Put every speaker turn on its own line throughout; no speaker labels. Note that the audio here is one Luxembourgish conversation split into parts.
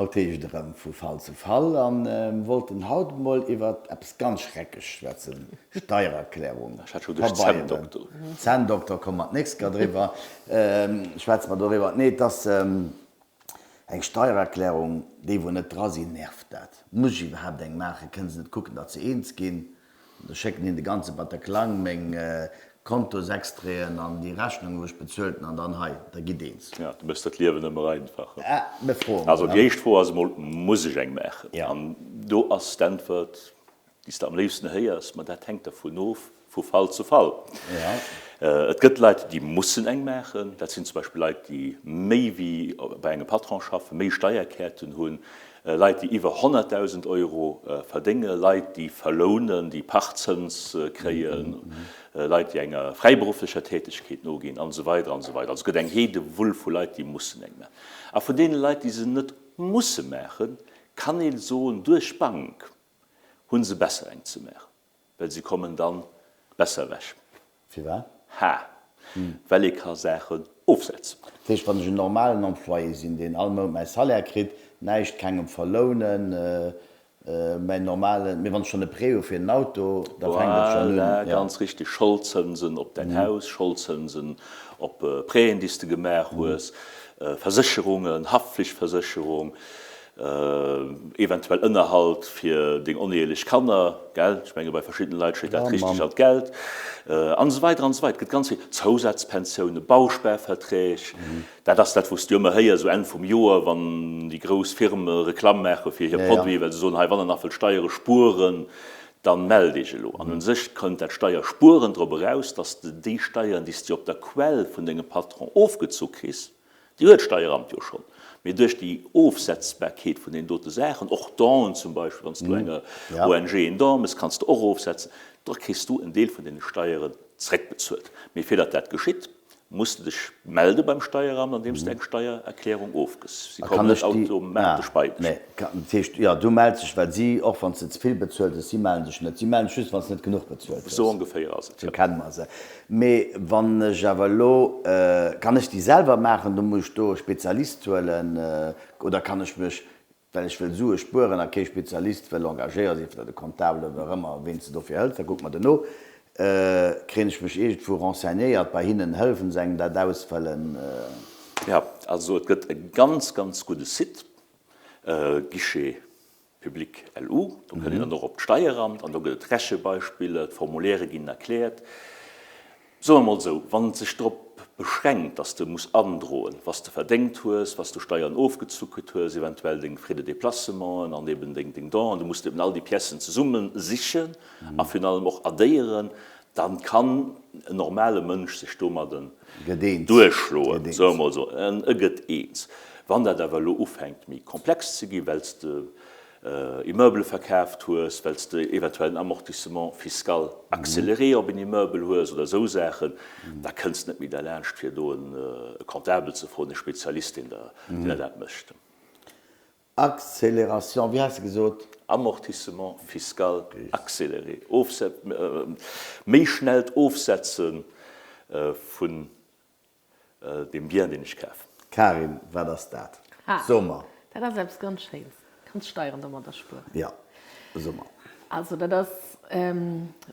Haut heescht et erëm vu Fall zu Fall a wollten haut emol iwwert eppes ganz Schreckeches schwätzen, Steiererklärung,
Ech hat scho geduecht
Pabeieren.
Zänndokter.
Zänndokter, komme mer d'nächst Kéier driwwer, schwätze mer doriwwer. Nee, et ass eng Steiererklärung, déi wou net dra sinn, nervt dat. Muss ech iwwerhaapt eng maachen? Kënne se net kucken, datt se eens ginn? Da schécken hien de ganze Bataklang, meng Kontosextraiten an déi Rechnungen, wou ech bezuelt hunn, an dann hei, da gitt eens.
Jo, du méchs der d'Liewen ëmmer einfacher.
Ah, mir froe mol.
Also déi éischt Fro ass emol, Muss ech eng maachen?
Jo.
An do ass d'Äntwert, déi s de am léifsten héiers, ma dat hänkt dervun of, vu Fall zu Fall.
Jo.
Et gëtt Leit, déi mussen eng maachen. Dat sinn zum Beispill Leit, déi méi wéi bei engem Patron schaffen, méi Steierkäerten hunn, Leit, déi iwwer 100.000 Euro verdéngen, Leit, déi verlounen, déi Pachtzëns kréien, Leit, déi enger fräiberufflecher Tätegkeet noginn, an esou weider an esou weider. Also et gëtt eng Heedewull vu Leit, déi mussen eng maachen. A vun deene Leit, déi se net musse maachen, kann ee soen, duerch d'Bank hu se besser eng ze maachen. Well se kommen dann besser ewech.
Firwat?
Ha, well ee ka Saachen ofsetzen.
Dat heescht, wann ech en normalen Employé sinn, deen all Mount mäi Salaire kritt, näischt kengem verlounen, mäin normalen, mee wann ech schonn e Prêt hu fir en Auto, da fänkt et schonn un.
Voilà, ganz richteg, Scholdzënsen op däin Haus, Scholdzënsen op Prêten, déi s de gemaach hues, Versécherungen, Haftpflichtversécherung, Eventuell Ënnerhalt fir deng oneehelech Kanner, gell? Ech menge bei verschiddene Leit steet dat richteg an d'Geld. An esou weider an esou weider. Et gëtt ganz vill. Zousazpensiounen, Bausparverträg, dat ass dat, wou s du ëmmer héiers, esou Enn vum Joer, wann déi grouss Firme Reklamm maache fir hir Produiten, well se soen, hei, wann der nach wëllt Steiere spueren, dann mellt iech elo. An u sech kënnt dat Steierspueren drop eraus, dass de déi Steieren, déi s de op der Quell vun dengem Patron ofgezu kriss, Déi huet d'Steieramt jo schonn, mee duerch déi Ofsetzbarkeet vun deenen dote Saachen, och Donen zum Beispill, wann s du enger ONG een Don méchs, kanns de och ofsetzen, da kriss du en Deel vun deene Steieren zréckbezuelt. Mee fir datt dat geschitt, muss de dech melde beim Steieramt, andeem s de eng Steiererklärung ofgëss. Si kommen net automatesch bei dech.
Dat heescht, jo, du mells dech, well si, och wann s de ze vill bezuelt hues, si mellen sech net. Si mellen sech just, wann s de net genuch bezuelt hues.
Esou ongeféier ass et, jo.
Sou kenne mer se. Mee wann ech awer elo, kann ech déi selwer maachen, do muss ech do e Spezialist huelen oder kann ech mech, well ech wëll Sue spueren a kee Spezialist wëll engagéieren, sief dat e Comptable oder wat ëmmer, ween s de dofir hëls, da kucke mer duerno, kréien ech mech iergendwou renseignéiert bei hinnen, hëllefen se engem dat ausfëllen?
Jo, also et gëtt e ganz, ganz gudde Site, Guichet Public LU, do kënnt een dann och op d'Steieramt an do gëtt et Rechebeispiller, d'Formulaire ginn erkläert. Soe mer mol esou, wann et sech drop beschränkt, dass de muss androen, was de verdéngt hues, was du Steiern ofgezu kritt hues, eventuell deng Frais de déplacementen an eben deng Dons, an du muss eben all déi Piècen zesumme sichen a virun allem och addéieren, dann kann en normale Mënsch sech domadden duerchschloen, soe mer mol esou, e gëtt eens. Wann dat awer elo ufänkt méi komplex ze ginn, well s de Immeubele verkaaft hues, well s de eventuell en Amortissement fiscal accéléré op en Immeuble hues oder esou Saachen, da kënns de net méi derlaanscht fir do e Comptable ze froen, e Spezialist, deen der dat mécht.
Accélération, wéi has de gesot?
Amortissement fiscal accéléré, méi schnellt Ofsetze vun deem Bien, deen ech kafen.
Karin, wat ass dat? So mer.
Dat ass eppes ganz Schéins. Kanns Steieren domadder spueren.
Jo, so mer.
Also dat ass,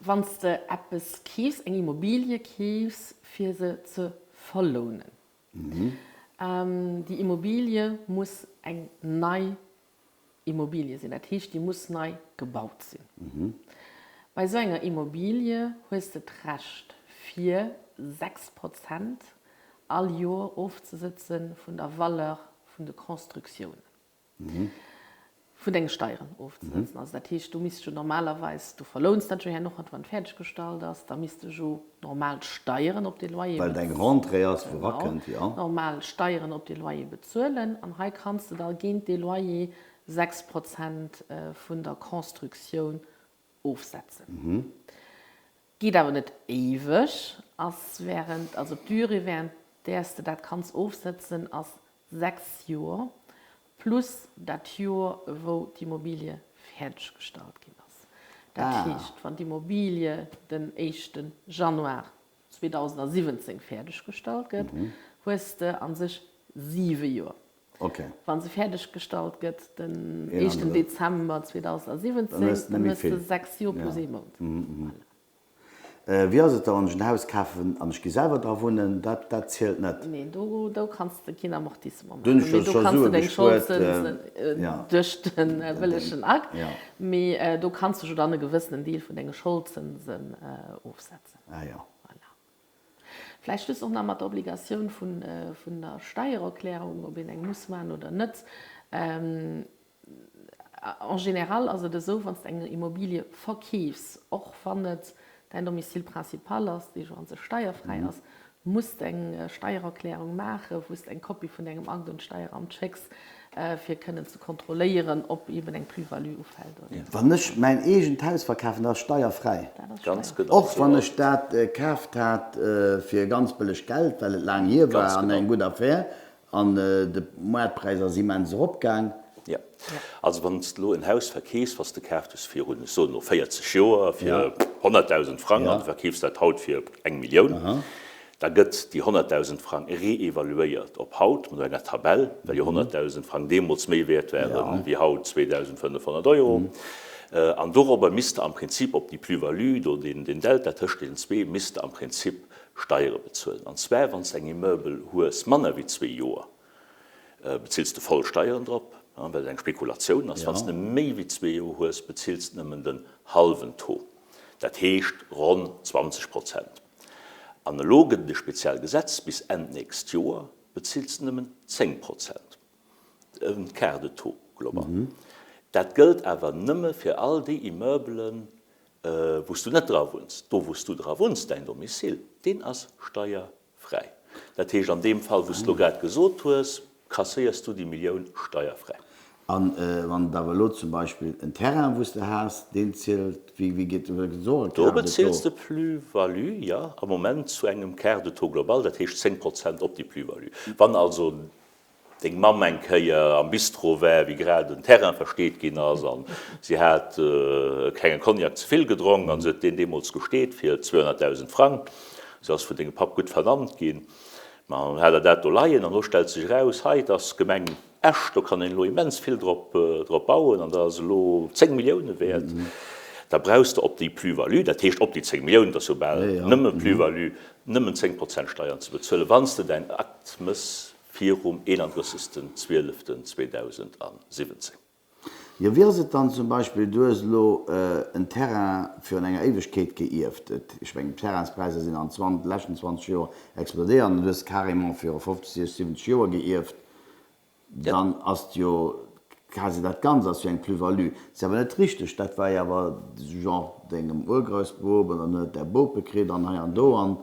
wann s de eppes keefs, eng Immobilie keefs, fir se ze verlounen. Déi Immobilie muss eng nei Immobilie sinn, dat heescht, déi muss nei gebaut sinn. Bei esou enger Immobilie hues de d'Recht, fir 6 Prozent all Joer ofzesëtze vun der Valeur vun de Constructiounen. Vun denge Steieren ofzesetzen. Also dat heescht, du misst jo normalerweis, du verlouns dat jo herno, wann et fäerdeg gestallt ass, da misst de jo normal d'Steieren op dee Loyer
Well et eng Rentrée ass, wou erakënnt, jo.
Normal Steieren op dee Loyer bezuelen. An hei kanns de da géint dee Loyer 6 Prozent vun der Constructioun ofsetzen. Geet awer net éiweg, ass während, also d'Durée während där s de dat kanns ofsetzen ass 6 Joer plus dat Joer wou d'Immobilie fäerdeg gestallt ginn ass. Dat heescht, wann d'Immobilie den éischte Januar 2017 fäerdeg gestallt gëtt, hues de a sech 7 Joer. Wa se fäerdeg gestallt gëtt den éischten Dezember 2017, dann hues de 6 Joer plus ee Mount. Voilà.
Wéi ass et da wann ech en Haus kafen an ech gi selwer dra wunnen? Dat dat zielt net?
Nee, do do kanns de keen Amortissement maachen, mee do kanns de deng Scholdzënsen duerch de wëllegen Akt, mee do kanns de jo dann e gewëssenen Deel vun denge Scholdzënsen ofsetzen.
Ah jo.
Voilà. Vläicht just och nach mat der Obligatioun vun vun der Steiererklärung, ob een eng muss maachen oder net. En général ass et esou, wann s de eng Immobilie verkeefs, och wann et däin Domicile principal ass, déi jo an sech steierfräi ass, muss de eng Steiererklärung maachen, wou s de eng Kopie vun dengem Akt un d'Steieramt schécks, fir kënnen ze kontrolléieren, ob eeben eng Plus-value ufält oder net.
Wann ech mäin eegent Haus verkafen, dat ass steierfräi.
Ganz genau
Och wann ech dat kaaft hat fir ganz bëlleg Geld, well et laang hier war an eng gutt Affär, An de Moartpräis ass immens eropgaang.
Jo. Also wann s de elo en Haus verkeefs, wat s de kaaft hues virun, ech soen elo 40 Joer, fir 100.000 Frang an du verkeefs dat haut fir eng Millioun, da gëtt déi 100.000 Frang reevaluéiert op haut no enger Tabell, well jo 100.000 Frang deemools méi wäert waren wéi haut 2.500 Euro. An dorobber misst de am Prinzip op déi Plus-value do, deen Delta tëscht deenen zwee, misst de am Prinzip Steiere bezuelen. An zwar wann s de eng Immeuble hues manner wéi zwee Joer, bezills de voll Steieren drop, well et eng Spekulatioun ass. Wann s de méi wéi zwee Joer hues, bezills de nëmmen den hallwen Taux, dat heescht ronn 20 Prozent. An elo gëtt et e speziell Gesetz, bis Enn d'nächst Joer bezills de nëmmen 10 Prozent, en quart de taux global. Dat gëllt awer nëmme fir all déi Immeublen, Wou s du net dra wunns. Do wou s du dra wunns, däin Domicile, deen ass steierfräi. Dat heescht, an deem Fall wou s de elo grad gesot hues, kasséiers du déi Millioun steierfräi.
A wann et awer elo zum Beispill en Terrain wou s de has, deen zielt, wéi wéi geet do gëtt et och e
Quart de taux? Do bezills de Plus-value, jo, am Moment zu engem Quart de taux global, dat heescht 10 Prozent op déi Plus-value. Wann also deng Mamm eng Kéier am Bistro war, wéi grad en Terrain versteet ginn ass an si hat e klenge Cognac ze vill gedronk an se huet deen deemools gesteet fir 200.000 Frang. Se ass vun dengem Papp gutt vernannt ginn. Ma dann hat der dat do leien an elo stellt sech eraus, hei, et ass Gemeng Esch, do kann een elo immens vill drop drop bauen an dat ass elo 10 Millioune wäert. Da brauchs de op déi Plus-value, dat heescht op déi 10 Milliounen, dat ass jo bal nëmme Plus-value, nëmmen 10 Prozent Steiern ze bezuelen, wann s de däin Akt mëss Virum 31.12.2017.
Jo, wéi ass et dann zum Beispill, du hues elo en Terrain virun enger Éiwegkeet geierft, et, ech mengen d'Terrainspräisser sinn an de leschten 20 Joer explodéiert, an du hues carrément viru 50, 60, 70 Joer geierft, dann ass jo quasi dat Ganzt ass jo eng Plus-value. Ass awer net richteg, dat war jo awer genre dengem Urgroussbop an dann huet däi Bop e kritt an hei an do an.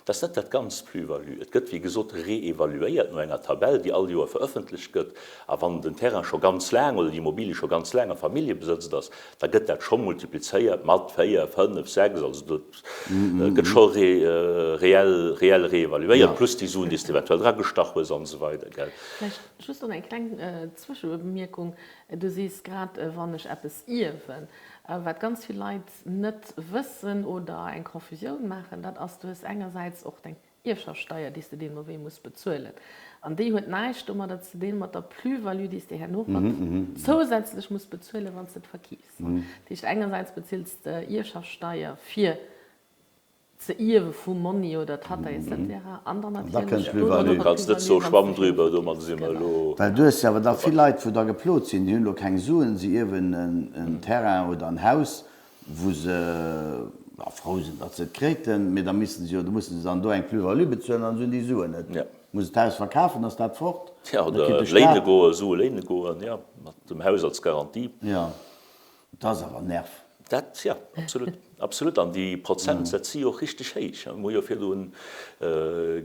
Dat ass net dat Ganzt, Plus-value. Et gëtt, wéi gesot, reevaluéiert no enger Tabell, déi all Joer verëffentlecht gëtt. A wann den Terrain scho ganz laang oder déi Immobilie scho ganz laang a Familljebesëtzt ass, da gëtt dat scho multiplizéiert mat véier, fënnef, sechs. Also dat gëtt scho reell, reell reevaluéiert, plus déi Suen, déi s de eventuell dragestach hues an esou weider, gell.
Vläicht just och eng kleng Zwëschebemierkung. Du sees grad, wann ech eppes ierwen. Wat ganz vill Leit net wëssen oder eng Confusioun maachen, dat ass, du hues engersäits och deng Ierfschaftssteier, déi s de deemno wéi muss bezuelen. An déi huet näischt domadder ze dinn, mat der Plus-value, déi s de herno zousätzlech muss bezuelen, wann s de et verkeefs. Dat heescht, engersäits bezills de Ierfschaftssteier fir ze ierwe vum Monni oder Tatta etc. An dann natierlech
do dann och Kanns net soe Schwamm drüber, domadder si mer elo.
Well du hues jo awer da vill Leit, wou da geplot sinn, déi hunn elo keng Suen, se ierwen en Terrain oder en Haus, wou se frou sinn, datt se et kréiten, mee da missten se jo, da mussen se dann do eng Plus-value bezuelen an se hunn déi Suen net. Muss se d'Haus verkafen, ass dat fort.
Jo, oder léine goen, Sue léine goen, jo, mat dem Haus als Garantie.
Jo. Dat ass awer Nerv.
Dat, jo, absolut, absolut. An déi Prozentsätz si jo och richteg héich. Mir hu jo virdrun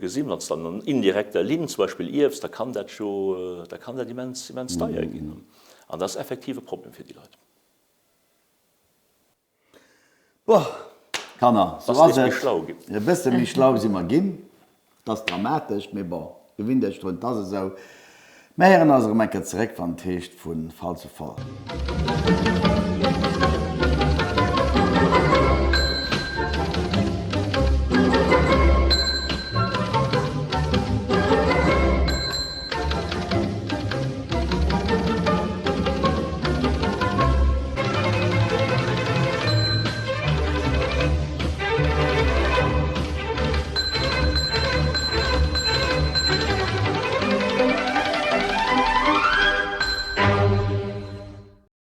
gesinn, wann s de an indirekter Linn zum Beispill ierfs, da kann dat jo, da kann dat immens, immens deier ginn. An dat ass effektiv e Problem fir déi Leit.
Boah, Kanner, sou ass et. E bësse méi schlau si mer ginn. Et ass dramatesch, mee bon, gewinnt Iech drun, et ass esou. Mir héieren eis erëm eng Kéier zeréck, wann et heescht vu Fall zu Fall.